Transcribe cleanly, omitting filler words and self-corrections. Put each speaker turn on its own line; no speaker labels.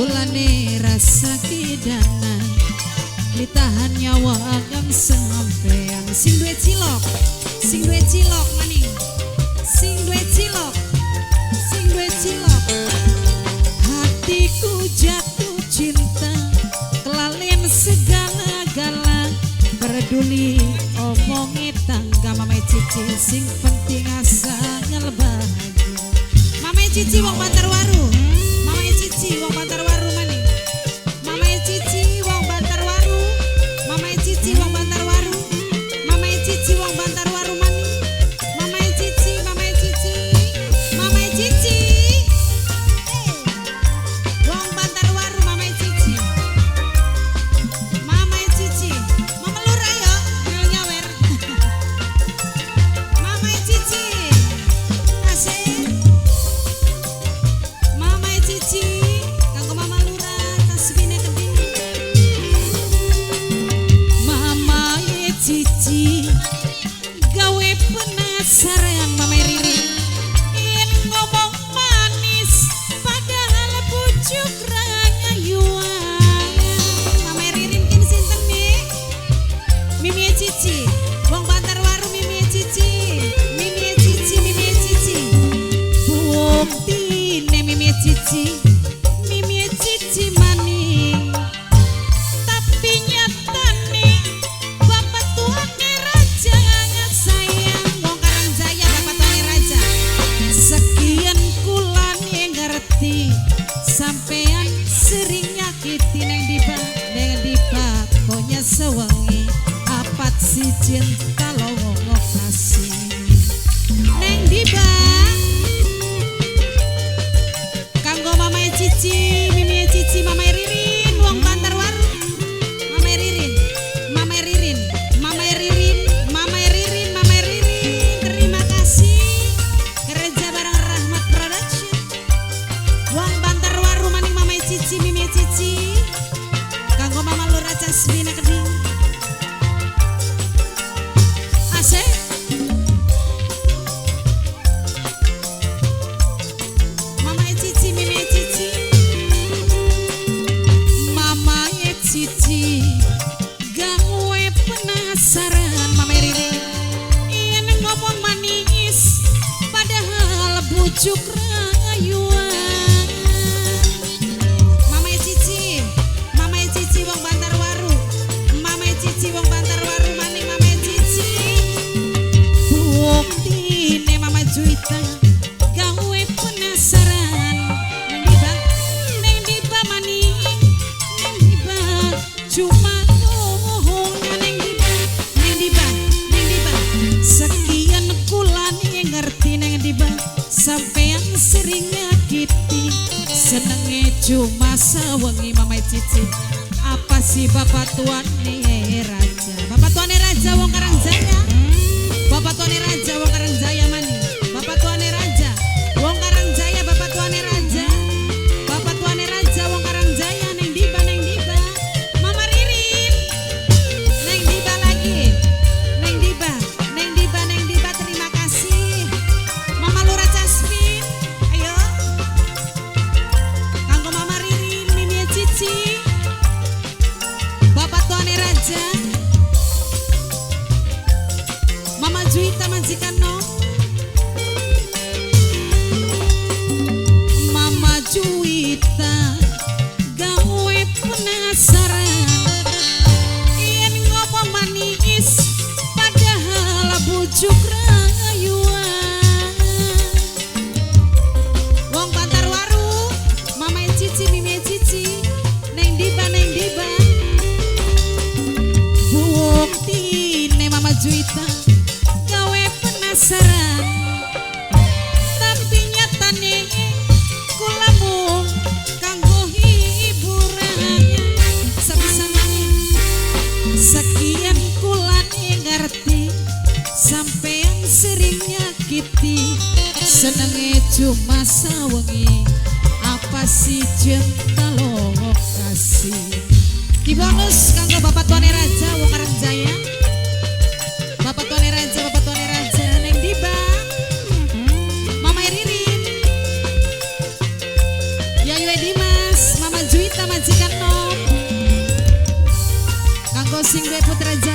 Kulane rasa kidana ditahan nyawa kang sampean. Sing duwe cilok, sing duwe cilok maning, sing duwe cilok, sing duwe cilok. Hatiku jatuh cinta, kelalen segala-gala, peduli omongi tangga. Mame Cici sing penting asal bahagia. Mame Cici wong Bantarwaru, Mame Cici wong Bantarwaru maning, Mame Cici wong Bantarwaru, Mame Cici wong Bantarwaru, Mame Cici wong Bantarwaru maning, Mame Cici, Mame Cici, Mame Cici, wong Bantarwaru, Mame Cici, Mame Cici, Mama Lurah yo, melu nyawer. Mame Cici, asik. Mame Cici, kanggo Mama Lurah tasbine keding. Mama Cici gawe penasaran. Mama Ririn yen ngomong manis padahal bujuk rayuan. Mama Ririn kin sinten nih? Mimi Cici, wong Bantarwaru. Mimi Cici, Mimi Cici, Mimi Cici. Buktine Mimi Cici, Mimi Cici maning, tapi nyatane bapak tuane raja sayang. Wong Karangjaya bapak tuane raja. Sekian kulane ngerti sampean sering nyakiti. Neng diba, neng diba konya sewengi apat si cinta lowong kasih. Neng diba kanggo Mama Cici, Mimi Cici, Mama Ririn wong Bantarwaru. Mama Ririn, Mama Ririn, Mama Ririn, Mama Ririn, Mama Ririn, terima kasih. Kerja bareng Rahmat Production. Wong Bantarwaru maning Mama Cici, Mimi Cici. Kanggo Mama Lurah Casmina Keding. Asik. Mama Cici, Mimi Cici, Mama Cici gawe penasaran. Mama Ririn yen ngomong manis padahal bujuk rayuan. Mama Cici, Mama Cici wong Bantarwaru, Mama Cici wong Bantarwaru maning. Mama Cici buktine Mama Juwita gawe penasaran. Neng diba, neng diba maning, neng diba cuma bohongan. Neng diba, neng diba, neng diba. Sekian kulane ngerti neng diba sampean sering nyakiti. Senenge cuma sewengi. Mama Cici apa sih bapak tuane raja, bapak tuane raja wong Karangjaya, bapak tuane raja wong Karangjaya maning, bapak tuane raja wong Karangjaya, bapak tuane raja, bapak tuane raja wong Karangjaya. Neng diba, neng diba, Mama Ririn, neng diba lagi, neng diba, neng diba, neng diba, terima kasih. Mama Lurah Casmin, ayo kanggo Mama Ririn, Mimi Cici, bapak tuane raja, Mama Juwita majikan no, Mama Juwita gawe penasaran yen ngomong manis padahal bujuk rayuan. Wong Bantarwaru, Mama Cici, Mimi Cici, neng diba, neng diba. Buktine Mama Juwita gawe penasaran, tapi nyatane kula mung kanggo hiburan. Sapisan sekian kulane ngerti sampean sering nyakiti. Senenge cuma sawengi apa sih cinta lo kasih. Di bonus kanggo bapak tuane raja wong Karangjaya, bapak tuane raja, bapak tuane raja. Neng diba, Mama Ririn, Yayu Dimas, Mama Juwita. Sing duwe Putra.